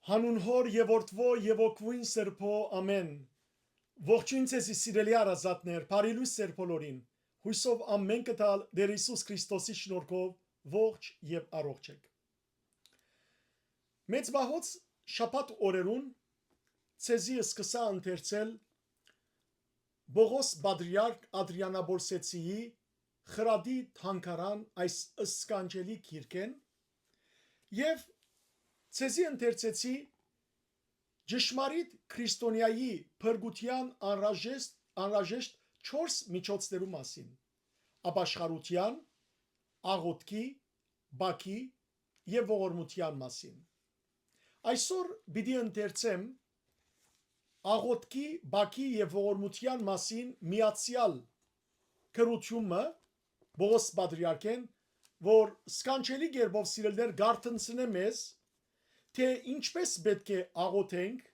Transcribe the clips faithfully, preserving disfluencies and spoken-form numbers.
Հանուն Հօր եւ Որդւոյ եւ Հոգւոյն Սրբոյ, ամէն։ Ողջոյն ձեզի, սիրելի հարազատներ, բարի լոյս ձեր բոլորին։ Յոյսով ամէնքը տալ Տէր Յիսուս Քրիստոսի շնորհքով ողջ եւ առողջ էք։ Մեծ պահոց շաբաթ օրերուն ձեզի սկսա ընթերցել Պողոս Պատրիարք Ադրիանապոլսեցիի Խրատի թանգարան այս սքանչելի գիրքէն եւ ձեզի ընթերցեցի ճշմարիտ քրիստոնեայի փրկութեան անհրաժեշտ, անհրաժեշտ չորս միջոցներու մասին. ապաշխարութեան, աղօթքի, բակի եւ ողորմութեան մասին։ Այսօր պիտի ընթերցեմ աղօթքի, բակի եւ ողորմութեան մասին միացեալ գրութիւնը Պողոս Պատրիարքէն, որ սքանչելի կերպով, սիրելիներ, գարթնցնէ մեզ, թէ ինչպէս պէտք է աղօթենք,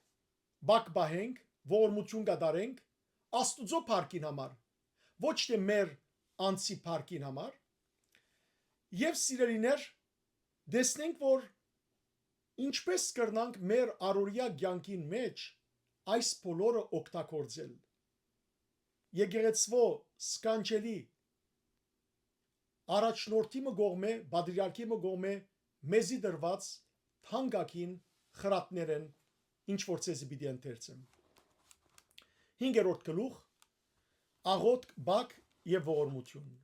բակ պահենք, ողորմութիւն կատարենք Աստուծոյ փառքին համար, ոչ թէ մեր անձի փառքին համար։ Եւ, սիրելիներ, տեսնենք, որ ինչպէս կրնանք մեր առօրեայ կեանքին մէջ այս բոլորը օգտագործել։ Եկեղեցւոյ սքանչելի առաջնորդի մը կողմէ, պատրիարքի մը կողմէ մեզի տրուած թանկագին խրատներէն, ինչ որ ձեզի պիտի ընթերցեմ։ Հինգերորդ գլուխ, աղօթք, բակ եւ ողորմութիւն։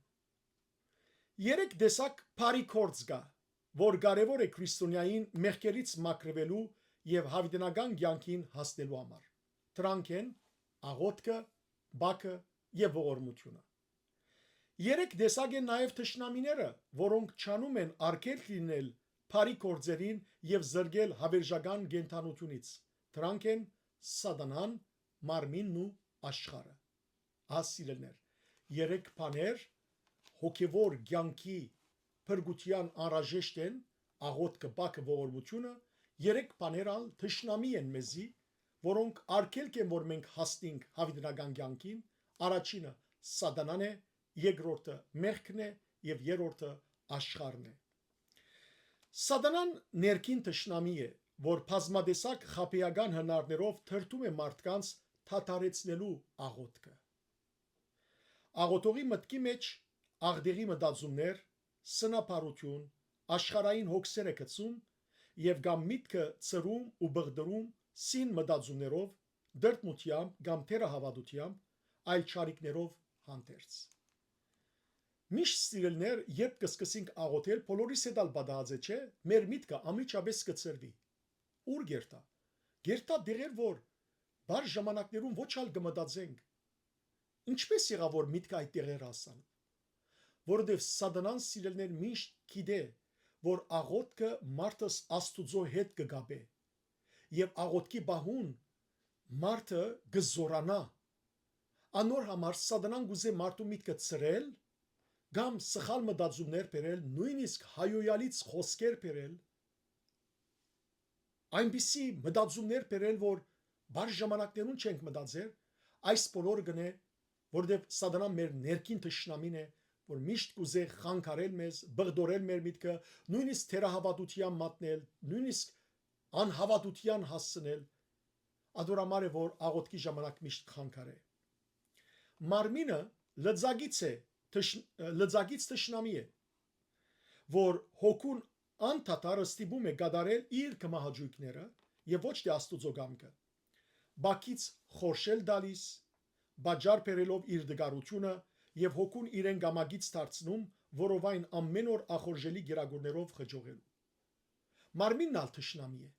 Երեք տեսակ բարի գործ կայ, որ կարեւոր է քրիստոնեային մեղքերից մաքրուելու եւ յաւիտենական կեանքին հասնելու համար։ Դրանք են աղօթքը, բակը եւ ողորմութիւնը։ Երեք տեսակ են նաեւ թշնամիները, որոնք ջանում են արգելք լինել բարի գործերին եւ զրկել յաւերժական կենդանութիւնից։ Դրանք են Սատանան, մարմինն ու աշխարհը։ Ահա, սիրելիներ, երեք բաներ հոգեվոր կեանքի փրկութեան անհրաժեշտ են, աղօթքը, բակը, ողորմութիւնը, երեք բաներ ալ թշնամի են մեզի, որոնք արգելք են, որ մենք հասնենք յաւիտենական կեանքին, առաջինը Սատանան է, երկրորդը մեղքն է եւ երրորդը աշխարհն է։ Սատանան ներքին թշնամի է, որ բազմատեսակ խաբեական հնարներով թրթում է մարդկանց դադարեցնելու աղօթքը։ Աղօթողի մտքի մէջ աղտեղի մտածումներ, սնապարութիւն, աշխարհային հոգսեր է գցում եւ կամ միտքը ցրում ու բղդրում սին մտածումներով, դրդմութեամբ կամ թերահաւատութեամբ, այլ չարիքներով հանդերձ։ Միշտ, սիրելիներ, երբ կը սկսենք աղօթել, բոլորիս հետ ալ պատահած է, չէ՞, մեր միտքը անմիջապէս կը ցրուի։ Ո՞ւր կերթայ։ Կերթայ տեղեր, որ բար ժամանակներուն ոչ ալ կը մտածենք։ Ինչպէս եղաւ, որ միտքը այդ տեղեր հասան։ Որովհետեւ Սատանան, սիրելիներ, միշտ գիտէ, որ աղօթքը մարդս Աստուծոյ հետ կը կապէ, եւ աղօթքի պահուն մարդը կը զորանայ։ Անոր համար Սատանան կ'ուզէ մարդու միտքը ցրել կամ սխալ մտածումներ բերել, նոյնիսկ հայոյալից խօսքեր բերել, այնպիսի մտածումներ բերել, որ բար ժամանակներուն չենք մտածեր, այս բոլորը կ'ընէ, որովհետեւ Սատանան մեր ներքին թշնամին է, որ միշտ կ'ուզէ խանգարել մեզ, բղդորել մեր միտքը, նոյնիսկ թերահաւատութեան մատնել, նոյնիսկ անհաւատութեան հասցնել, ադոր համար է, որ աղօթքի ժամանակ միշտ խանգարէ։ Մարմինը լծակից է, թշ-, լծակից թշնամի է, որ հոգուն անդադար ստիպում է կատարել իր կմահաճույքները եւ ոչ թէ Աստուծոյ կամքը։ Բակից խորշել տալիս, պատճառ բերելով իր տկարութիւնը եւ հոգուն իրեն կամակից դարձնում, որովհայն ամէն օր ախորժելի կերակուրներով խճողելու։ Մարմինն ալ թշնամի է,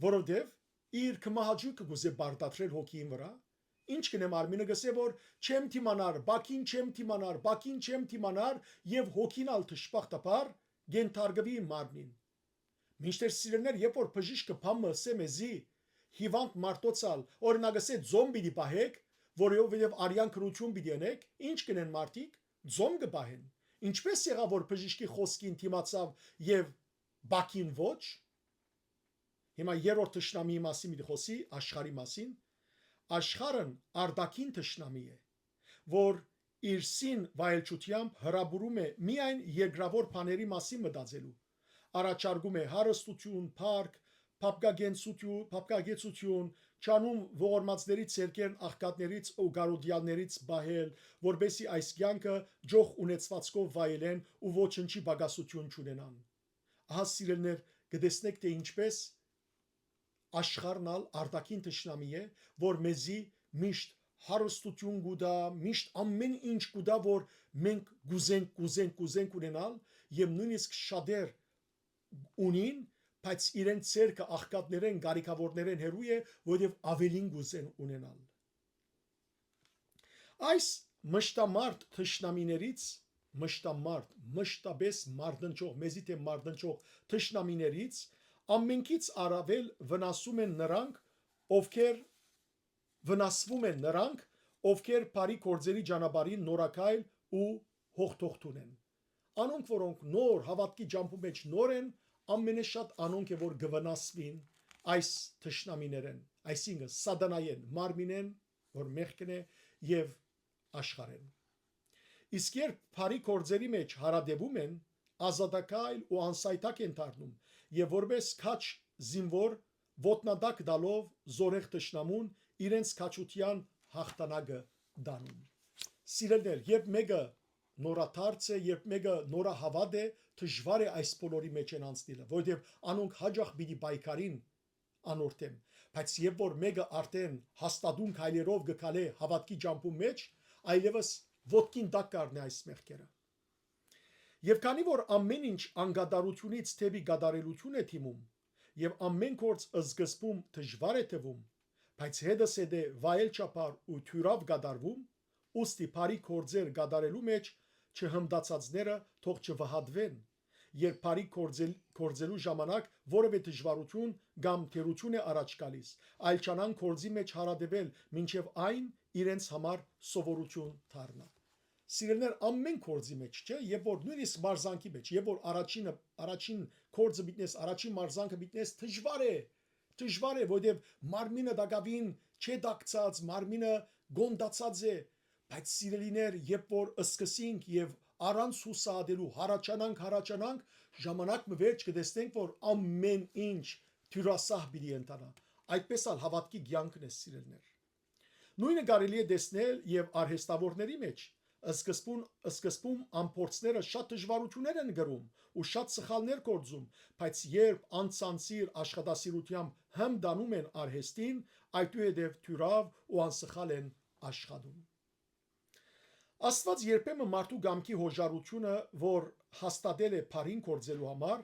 որովհետեւ իր կմահաճույքը կ'ուզէ պարտադրել հոգիին վրայ, ինչ կ'ընէ մարմինը, կ'ըսէ, որ չեմ դիմանար, բակին չեմ դիմանար, բակին չեմ դիմանար, եւ հոգին ալ դժբախտաբար կ'ենթարկուի մարմնին։ Մինչդեռ, սիրելիներ, երբ որ բժիշկը բան մը ըսէ մեզի, հիվանդ մարդոց ալ, օրինակ, ըսէ, ձոմ պիտի պահեք, որովհետեւ արեան քննութիւն պիտի ընեք, ինչ կ'ընեն մարդիկ, ձոմ կը պահեն։ Ինչպէս եղաւ, որ բժիշկի խօսքին դիմացաւ եւ բակին ոչ։ Հիմա երրորդ թշնամիի մասին պիտի խօսի, աշխարհի մասին։ Աշխարհն արտաքին թշնամի է, որ իր սին վայելչութեամբ հրապուրում է միայն երկրաւոր բաների մասին մտածելու։ Առաջարկում է հարստութիւն, փառք, փափկագենցութիւն, փափկագեցութիւն, ջանում ողորմածների ձեռքերն աղքատներից ու կարոտեալներից պահել, որպեսզի այս կեանքը ջոխ ունեցուածքով վայելեն ու ոչնչի պակասութիւն չունենան։ Ահա, սիրելիներ, կը տեսնէք, թէ ինչպէս աշխարհն ալ արտաքին թշնամի է, որ մեզի միշտ հարստութիւն կու տայ, միշտ ամէն ինչ կու տայ, որ մենք կ'ուզենք, կ'ուզենք, կ'ուզենք ունենալ, եւ նոյնիսկ շատեր ունին, բայց իրենց ձեռքը աղքատներէն, կարիքաւորներէն հեռու է, որովհետեւ աւելին կ'ուզեն ունենալ։ Այս մշտամարդ թշնամիներից, մշտամարդ, մշտապէս մարտնչող, մեզի թէ մարտնչող թշնամիներից, ամենքից առավել վնասում են նրանք, ովքեր վնասվում են նրանք, ովքեր բարի գործերի ճանապարհին նորակայլ ու հողթողթուն են։ Անոնք, որոնք նոր հաւատքի ճամբու մէջ նոր են, ամենեշատ անոնք է, որ կը վնասուին այս թշնամիներէն, այսինքն՝ սատանայէն, մարմինէն, որ մեղքն է, եւ աշխարհէն։ Իսկ երբ բարի գործերի մէջ յարատեւում են, ազատակայլ ու անսայթակ են դառնում, եւ որպէս քաջ զինուոր, ոտնատակ տալով զորեղ թշնամուն, իրենց քաջութեան յաղթանակը տանում։ Սիրելիներ, երբ մէկը նորադարձ է, երբ մէկը նորահաւատ է, դժուար է այս բոլորի մէջ են անցնիլը, որովհետեւ անոնք յաճախ պիտի պայքարին անոր դէմ։ Բայց երբ որ մէկը արդեն հաստատուն քայլերով կը քալէ հաւատքի ճամբուն մէջ, այլեւս ոտքին տակ կ'առնէ այս մեղքերը։ Եւ քանի որ ամէն ինչ անկատարութիւնից դէպի կատարելութիւն է դիմում, եւ ամէն գործ սկզբում դժուար է թվում, բայց հետզհետէ վայել չափար ու թիւրաւ կատարվում, ուստի բարի գործեր կատարելու մէջ չհմտացածները թող չվհատուեն, երբ բարի գործել, գործելու ժամանակ որևէ դժուարութիւն կամ թերութիւն է առաջ գալիս, այլ չանան գործի մէջ յարատեւել, մինչեւ այն իրենց համար սովորութիւն դառնայ։ Սիրելիներ, ամէն գործի մէջ, չէ՞, երբ որ նոյնիսկ մարզանքի մէջ, երբ որ առաջինը, առաջին գործը պիտի անես, առաջին մարզանքը պիտի անես, դժուար է, դժուար է, որովհետեւ մարմինը տակաւին չէ դակցած, մարմինը գոնդացած է, բայց, սիրելիներ, երբ որ սկսենք եւ առանց յուսահատելու յառաջանանք, յառաջանանք, ժամանակ մը վերջ կը տեսնենք, որ ամէն ինչ դիւրասահ պիտի ընթանայ։ Այդպէս ալ հաւատքի կեանքն է, սիրելիներ։ Նոյնը կարելի է տեսնել եւ արհեստաւորների մէջ։ Սկզբուն, սկզբում ամփորձները շատ դժուարութիւններ են կրում ու շատ սխալներ գործում, բայց երբ անցանցիր աշխատասիրութեամբ հմտանում են արհեստին, այդուհետեւ դիւրաւ ու անսխալ են աշխատում։ Աստուած երբեմն մարդու կամքի յոժարութիւնը, որ հաստատել է բարին գործելու համար,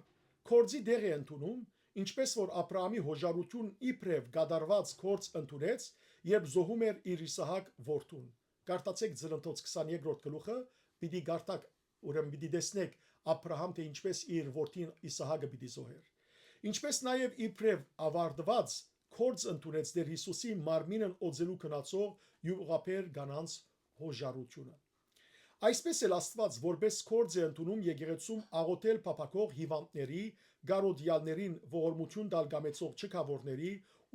գործի տեղ է ընդունում, ինչպէս որ Աբրահամի յոժարութիւն իբրեւ կատարուած գործ ընդունեց, երբ զոհում էր իր Իսահակ որդուն։ Կարդացէք Ծննդոց քսաներկրորդ գլուխը, պիտի կարդաք, ուրեմն պիտի տեսնէք Աբրահամ, թէ ինչպէս իր որդին Իսահակը պիտի զոհէր։ Ինչպէս նաեւ իբրեւ աւարտուած գործ ընդունեց Տէր Յիսուսի մարմինն օծելու գնացող յուղաբեր կանանց յոժարութիւնը։ Այսպէս էլ Աստուած որպէս գործ է ընդունում եկեղեցում աղօթել փափաքող հիւանդների, կարոտեալներին ողորմութիւն տալ կամեցող չքաւորների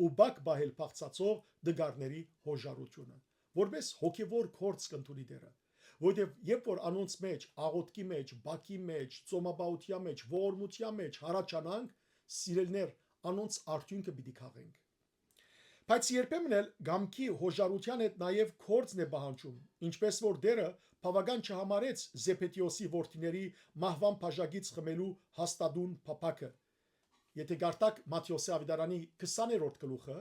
ու բակ պահել փախցացող տկարների յոժարութիւնը, որպէս հոգեւոր գործ կ'ընդունի Տէրը, որովհետեւ երբ որ անոնց մէջ, աղօթքի մէջ, բակի մէջ, ծոմապահութեան մէջ, ողորմութեան մէջ յառաջանանք, սիրելիներ, անոնց արդիւնքը պիտի քաղենք։ Բայց երբեմն էլ կամքի յոժարութեան հետ նաեւ գործն է պահանջում, ինչպէս որ Տէրը բաւական չհամարեց Զեբեդէոսի որդիների մահուան բաժակից խմելու հաստատուն փափաքը։ Եթէ կարդաք Մատթէոսի աւետարանի քսաներորդ գլուխը,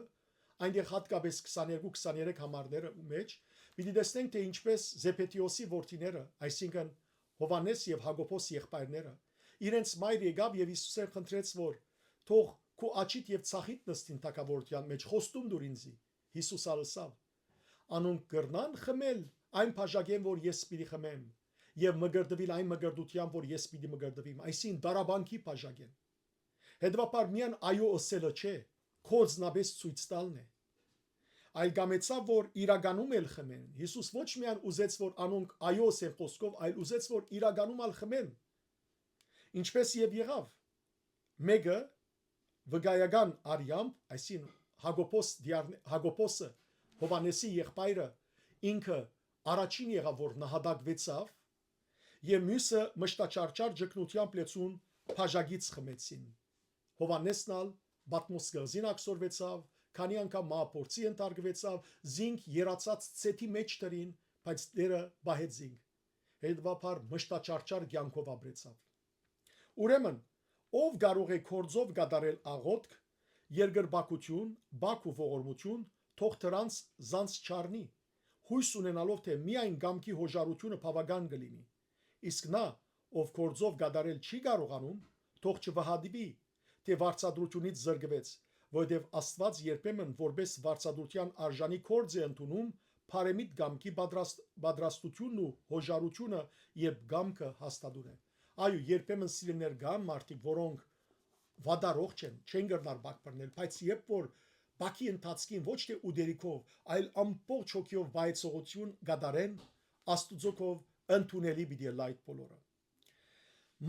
այնտեղ յատկապէս քսաներկու քսաներեք համարները մէջ, պիտի տեսնենք, թէ ինչպէս Զեբեդէոսի որդիները, այսինքն Յովհաննէս եւ Յակոբոս եղբայրները, իրենց մայր եկաւ եւ Յիսուսէն խնդրեց, որ թող քու աջիդ եւ ձախիդ նստին թագաւորութեան մէջ, խոստում տուր ինձի։ Յիսուս ալ ըսաւ. «Անոնք կրնան խմել այն բաժակէն, որ ես պիտի խմեմ, եւ մկրտուիլ այն մկրտութեան, որ ես պիտի մկրտուիմ», այսինքն՝ տառապանքի բաժակէն։ Հետեւաբար միայն այո ըսելը չէ, կորձնապէս ցոյց տալն է։ Այլ կամեցաւ, որ իրականում էլ խմեն։ Յիսուս ոչ միայն ուզեց, որ անոնք այո ըսեն խօսքով, այլ ուզեց, որ իրականում ալ խմեն։ Ինչպէս եւ եղաւ, մէկը վկայական արեամբ, այսինքն՝ Յակոբոս դիարն-, Յակոբոսը, Յովհաննէսի եղբայրը, ինքը առաջին եղաւ, որ նահատակուեցաւ, եւ միւսը մշտաչարչար ճգնութեամբ լեցուն բաժակից խմեցին։ Յովհաննէսն ալ Պատմոս կղզին ակսորվեցաւ, քանի անգամ մահափորձի ենթարկուեցաւ, զինք երացած ծեթի մէջ դրին, բայց Տէրը պահեց զինք։ Հետեւաբար մշտաչարչար կեանքով ապրեցաւ։ Ուրեմն, ով կարող է գործով կատարել աղօթք, երկրպագութիւն, բակ ու ողորմութիւն, թող դրանց զանց չառնի, յոյս ունենալով թէ միայն կամքի յոժարութիւնը բաւական կը լինի։ Իսկ նա, ով գործով կատարել չի կարողանում, թող չվհատուի, թէ վարձատրութիւնից զրկուեց, որովհետեւ Աստուած երբեմն որպէս վարձատրութեան արժանի գործ է ընդունում բարեմիտ կամքի պատրաստ-, պատրաստութիւնն ու յոժարութիւնը, երբ կամքը հաստատուն է։ Այո, երբեմն, սիրելիներ, կան մարդիկ, որոնք վատառողջ են, չեն կրնար բակ բռնել, բայց երբ որ բակի ընթացքին ոչ թէ ուտելիքով, այլ ամբողջ հոգիով վայեցողութիւն կատարեն, Աստուծոյ կով ընդունելի պիտի ըլլայ այդ բոլորը։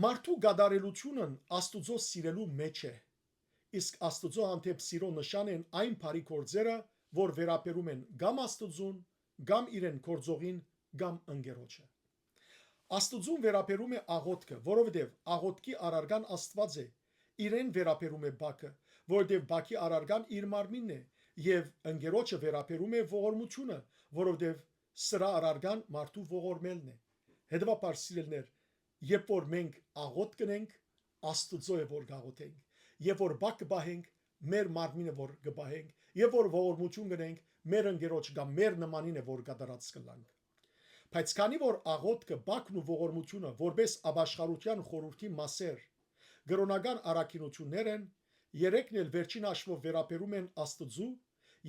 Մարդու կատարելութիւնն Աստուծոյ սիրելու մէջ է, իսկ Աստուծոյ հանդէպ սիրո նշան են այն բարի գործերը, որ վերաբերում են կամ Աստուծուն, կամ իրեն գործողին, կամ ընկերոջը։ Աստուծուն վերաբերում է աղօթքը, որովհետեւ աղօթքի առարկան Աստուած է, իրեն վերաբերում է բակը, որովհետեւ բակի առարկան իր մարմինն է, եւ ընկերոջը վերաբերում է ողորմութիւնը, որովհետեւ սրա առարկան մարդու ողորմելն է։ Հետեւաբար, սիրելիներ, երբ որ մենք աղօթք կ'ընենք, Աստուծոյ է որ կաղօթենք, եւ որ բակ կը պահենք, մեր մարմինը որ կը պահենք, եւ որ ողորմութիւն կ'ընենք, մեր ընկերոջ կամ մեր նմանին է որ կատարած կ'ըլլանք։ Բայց քանի որ աղօթքը, բակն ու ողորմութիւնը որպէս ապաշխարութեան խորհուրդի մասեր, կրօնական առաքինութիւններ են, երեքն էլ վերջին հաշվով վերաբերում են Աստուծոյ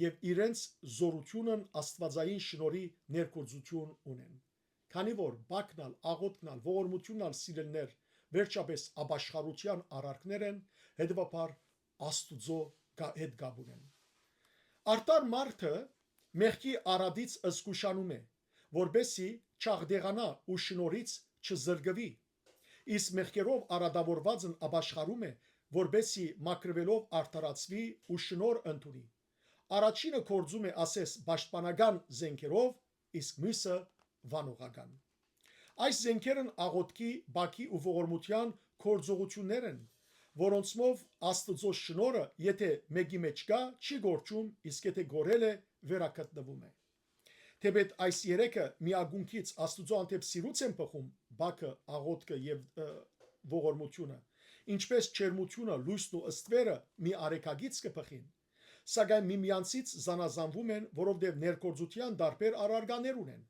եւ իրենց զօրութիւնն աստուածային շնորհի ներգործութիւն ունեն։ Քանի որ բակն ալ, աղօթքն ալ, ողորմութիւնն ալ, սիրելիներ, վերջապէս ապաշխարութեան առարկներ են, հետեւաբար Աստուծոյ կա-, հետ կապ ունեն։ Արդար մարդը մեղքի արատից զգուշանում է, որպէսզի չաղտեղանայ ու շնորհից չզրկուի, իսկ մեղքերով արատաւորուածն ապաշխարում է, որպէսզի մաքրուելով արդարացուի ու շնորհ ընդունի։ Առաջինը գործում է, ասես, պաշտպանական զէնքերով, իսկ միւսը՝ վանողական։ Այս զէնքերն աղօթքի, բակի ու ողորմութեան գործողութիւններ են, որոնցմով Աստուծոյ շնորհը, եթէ մէկի մէջ կայ, չի կորչում, իսկ եթէ կորել է, վերագտնուում է։ Թէպէտ այս երեքը միակունքից Աստուծոյ հանդէպ սիրուց են բխում, բակը, աղօթքը եւ, ը, ողորմութիւնը, ինչպէս ջերմութիւնը, լոյսն ու ստուերը մի արեգակից կը բխին, սակայն միմյանցից զանազանուում են, որովհետեւ ներգործութեան տարբեր առարկաներ ունեն,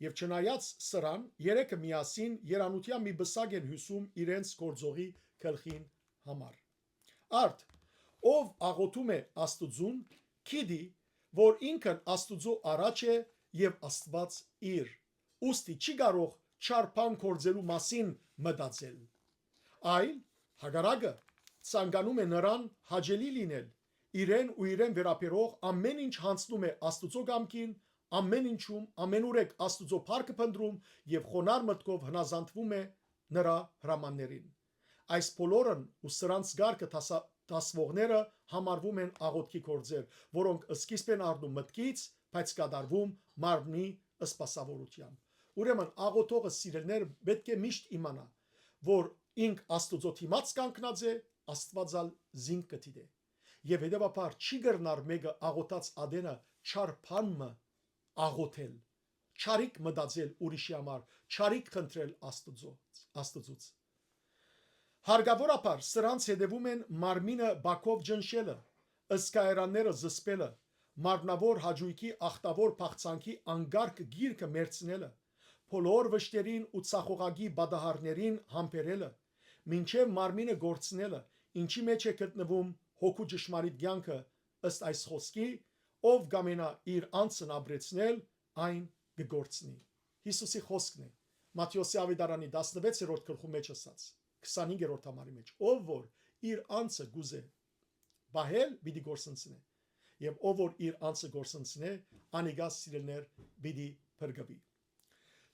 եւ չնայած սրան, երեքը միասին երանութեան մի պսակ են յուսում իրենց գործողի գլխին համար։ Արդ, ով աղօթում է Աստուծուն, գիտի, որ ինքն Աստուծոյ առաջ է եւ Աստուած իր, ուստի չի կարող չար բան գործելու մասին մտածել, այլ, հակառակը, ցանկանում է նրան հաճելի լինել, իրեն ու իրեն վերաբերող ամէն ինչ յանձնում է Աստուծոյ կամքին, ամէն ինչում, ամենուրեք Աստուծոյ փառքը փնտռում եւ խոնարհ մտքով հնազանդվում է նրա հրամաններին։ Այս բոլորն ու սրանց կարգը դասա-, դասվողները համարվում են աղօթքի գործեր, որոնք սկիզբ են առնում մտքից, բայց կատարվում մարմնի սպասաւորութեան։ Ուրեմն, աղօթողը, սիրելիներ, պէտք է միշտ իմանայ, որ ինք Աստուծոյ դիմաց կանգնած է, Աստուած ալ զինք կը դիտէ։ Եւ հետեւաբար չի կրնար մէկը աղօթած ատենը չար բան մը աղօթել, չարիք մտածել ուրիշի համար, չարիք խնդրել Աստուծոյ, Աստուծոյց։ Հարկաւորաբար սրանց հետեւում են մարմինը բակով ջնշելը, ըսկայարանները զսպելը, մարմնաւոր հաճոյքի ախտաւոր փախցանքի անկարգ գիրկը մեռցնելը, բոլոր վշտերին ու ցախողակի պատահարներին համբերելը, մինչեւ մարմինը կորցնելը, ինչի մեջ է գտնվում հոգու ճշմարիտ կեանքը, ըստ այս խօսքի, ով կամենայ իր անձն ապրեցնել, այն կը կորցնի։ Յիսուսի խօսքն է, Մատթէոսի աւետարանի տասնվեցերորդ գլխու մեջ ըսած, քսանհինգերորդ համարի մեջ, ով որ իր անձը կուզէ պահել, պիտի կորսնցնէ, եւ ով որ իր անձը կորսնցնէ, անիկա, սիրելիներ, պիտի փրկուի։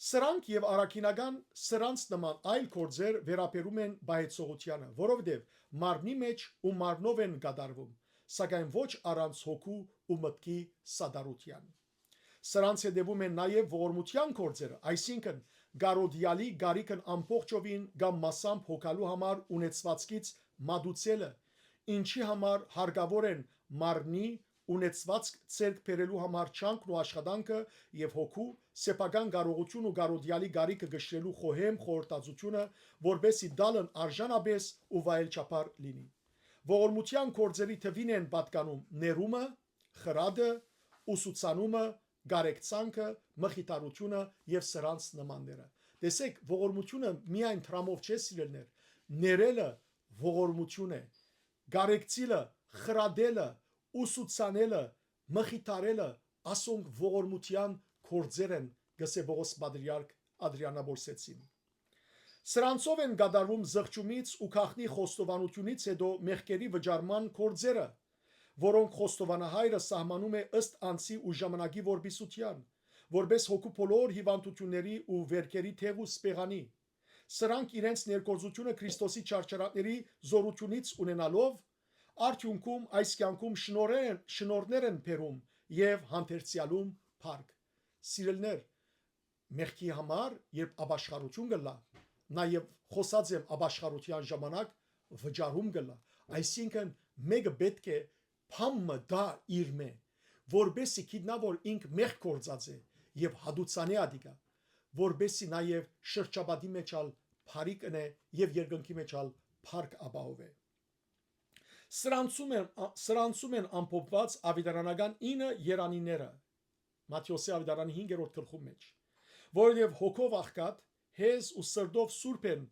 Սրանք եւ առաքինական սրանց նման այլ գործեր վերաբերում են պահեցողությանը, որովհետեւ մարմնի մեջ ու մարմնով են կատարվում, սակայն ոչ առանց հոգու ու մտքի սատարության։ Սրանց հետեւում են նաեւ ողորմութեան գործերը, այսինքն՝ կարօտեալի կարիքն ամբողջովին կամ մասամբ հոգալու համար ունեցվածքից մատուցելը, ինչի համար հարկաւոր են մարմնի, ունեցուածք ձեռք բերելու համար ջանքն ու աշխատանքը եւ հոգու, սեփական կարողութիւն ու կարօտեալի կարիքը կշռելու խոհեմ խորհրդածութիւնը, որպէս զի տալն արժանապէս ու վայելչափառ լինի։ Ողորմութեան գործերի թուին են պատկանում ներումը, խրատը, ուսուցանումը, կարեկցանքը, մխիթարությունը եւ սրանց նմանները։ Տեսեք, ողորմութիւնը միայն դրամով չէ, սիրելիներ, ներելը ողորմութիւն է, կարեկցիլը, խրատելը, ուսուցանելը, մխիթարելը, ասոնք ողորմութեան գործեր են, կ'ըսէ Պողոս Պատրիարք Ադրիանապոլսեցին։ Սրանցով են կատարվում զղջումից ու գաղտնի խոստովանութիւնից յետոյ մեղքերի վճարման գործերը, որոնք խոստովանահայրը սահմանում է ըստ անձի ու ժամանակի որպիսութեան, որպէս հոգու բոլոր հիւանդութիւնների ու վերքերի թեղ ու սպեղանի։ Սրանք իրենց ներգործութիւնը Քրիստոսի չարչարանքների զօրութիւնից ունենալով, արդիւնքում այս կեանքում շնորհեր են, շնորհներ են բերում եւ հանդերձեալում փառք։ Սիրելիներ, մեղքի համար, երբ ապաշխարութիւն կ'ըլլայ, նաեւ խօսած եմ ապաշխարութեան ժամանակ վճարում կ'ըլլայ, այսինքն մէկը պէտք է բան մը տայ իրմէ, որպէս զի գիտնայ որ ինք մեղք գործած է եւ հատուցանէ ատիկա, որպէս զի նաեւ շրջապատի մէջ ալ բարիք ընէ եւ երկնքի մէջ ալ փառք ապահովէ։ Սրանցում են, սրանցում են ամփոփուած աւետարանական ինը երանիները, Մատթէոսի աւետարանի հինգերորդ գլխուն մէջ, որովհետեւ հոգով աղքատ, հեզ ու սրտով սուրբ են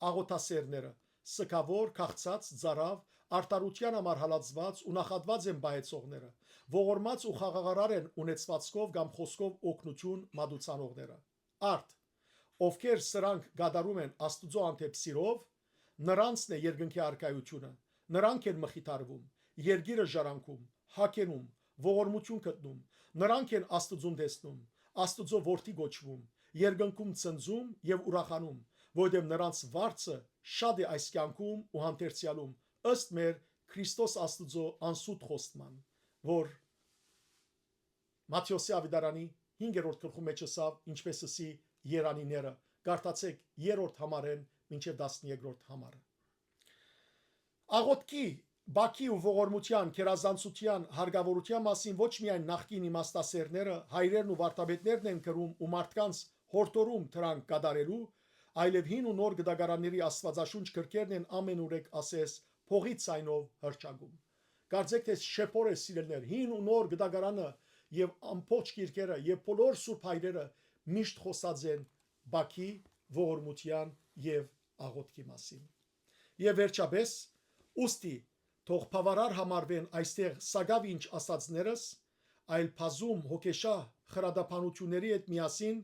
աղօթասէրները, սգաւոր, քաղցած, ծարաւ, արդարութեան համար հալածուած ու նախատուած են պահեցողները, ողորմած ու խաղաղարար են ունեցվածքով կամ խօսքով օգնութիւն մատուցանողները։ Արդ, ովքեր սրանք կատարում են Աստուծոյ հանդէպ սիրով, նրանցն է երկնքի արքայութիւնը, նրանք են մխիթարվում, երկիրը ժառանգում, հագենում, ողորմութիւն գտնում, նրանք են Աստուծուն տեսնում, Աստուծոյ որդի կոչվում, երկնքում ցնծում եւ ուրախանում, որովհետեւ նրանց վարձը շատ է այս կեանքում ու հանդերձեալում, ըստ մեր Քրիստոս Աստուծոյ անսուտ խոստման, որ Մատթէոսի աւետարանի հինգերորդ գլխու մէջ ըսաւ, ինչպէս ըսի երանիները։ Կարդացէք երրորդ համարէն մինչեւ տասներկրորդ համարը։ Աղօթքի, բակի ու ողորմութեան, գերազանցութեան, հարգաւորութեան մասին ոչ միայն նախկին իմաստասէրները, հայրերն ու վարդապետներն են գրում ու մարդկանց յորդորում դրանք կատարելու, այլեւ հին ու նոր գտակարանների աստուածաշունչ գրքերն են ամենուրեք ասես փողի ձայնով հռչակում։ Կարծեք թէ շեփոր է, սիրելիներ, հին ու նոր գտակարանը եւ ամբողջ գիրքերը եւ բոլոր սուրբ հայրերը միշտ խօսած են բակի, ողորմութեան եւ աղօթքի մասին։ Եւ վերջապէս, ուստի, թող բաւարար համարուեն այստեղ սակաւ ինչ ասածներս, այլ բազում հոգեշահ խրատաբանութիւնների հետ միասին,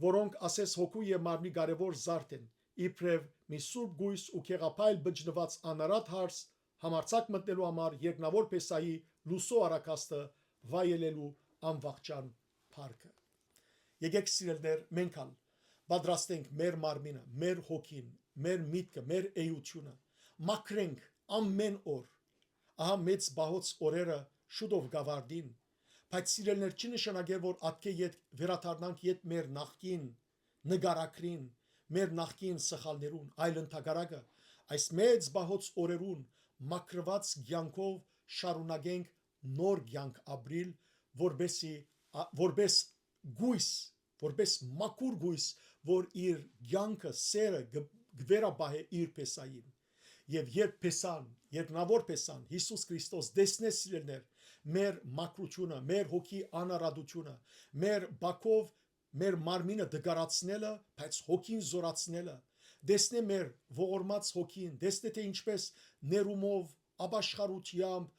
որոնք ասես հոգու եւ մարմնի կարեւոր զարդ են, իբրեւ մի սուրբ կոյս ու գեղափայլ բջնուած անարատ հարս, համարձակ մտնելու համար երկնաւոր Պեսայի լուսոյ առագաստը վայելելու անվախճան փառքը։ Եկեք, սիրելիներ, մենք ալ պատրաստենք մեր մարմինը, մեր հոգին, մեր միտքը, մեր էությունը, մաքրենք ամեն օր։ Ահա մեծ պահոց օրերը շուտով կ'աւարտին, բայց, սիրելիներ, չի նշանակեր, որ ատկէ յետ վերադառնանք յետ մեր նախկին նկարագրին, մեր նախկին սխալներուն, այլ ընդհակառակը, այս մեծ պահոց օրերուն մաքրուած կեանքով շարունակենք նոր կեանք ապրիլ, որպեսզի, ա, որպես գոյս, որպես մաքուր գոյս, որ իր կեանքը, սերը գ-, գ-, վերապահէ իր Պեսային։ Եւ երբ Պեսան, երկնաւոր Պեսան, Յիսուս Քրիստոս տեսնէ, սիրելիներ, մեր մաքրությունը, մեր հոգի անարատությունը, մեր բակով մեր մարմինը դգարացնելը, բայց հոգին զորացնելը, տեսնէ մեր ողորմած հոգին, տեսնէ թէ ինչպես ներումով, ապաշխարութեամբ,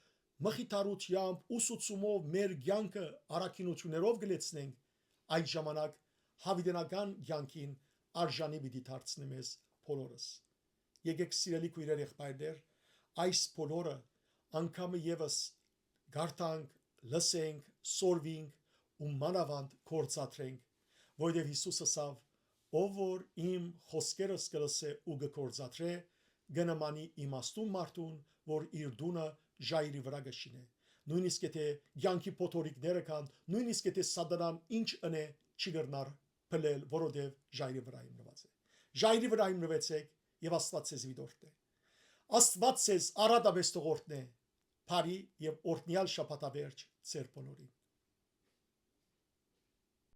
մխիթարութեամբ, ուսուցումով մեր կեանքը առաքինութիւններով կը լեցնենք, այդ ժամանակ յաւիտենական կեանքին արժանի պիտի դարձնի մեզ բոլորս։ Եկեք, սիրելի քոյրեր, եղբայրներ, այս բոլորը անգամը եւս կարդանք, լսենք, սորվինք ու մանաւանդ գործադրենք, որովհետեւ Յիսուս ըսաւ. «Ով որ իմ խօսքերս կը լսէ ու կը գործադրէ, կը նմանի իմաստուն մարդուն, որ իր տունը ժայռի վրայ կը շինէ»։ Նոյնիսկ եթէ կեանքի փոթորիկները կան, նոյնիսկ եթէ սատանան ինչ ընէ, չի կրնար փլել, որովհետեւ ժայռի վրայ հիմնուած է։ Ժայռի վրայ հիմնուեցեք, եւ Աստուած ձեզի պիտի օրհնէ։ Աստուած ձեզ առատապէս թող օրհնէ։ Բարի եւ օրհնեալ շաբաթավերջ ձեր բոլորին։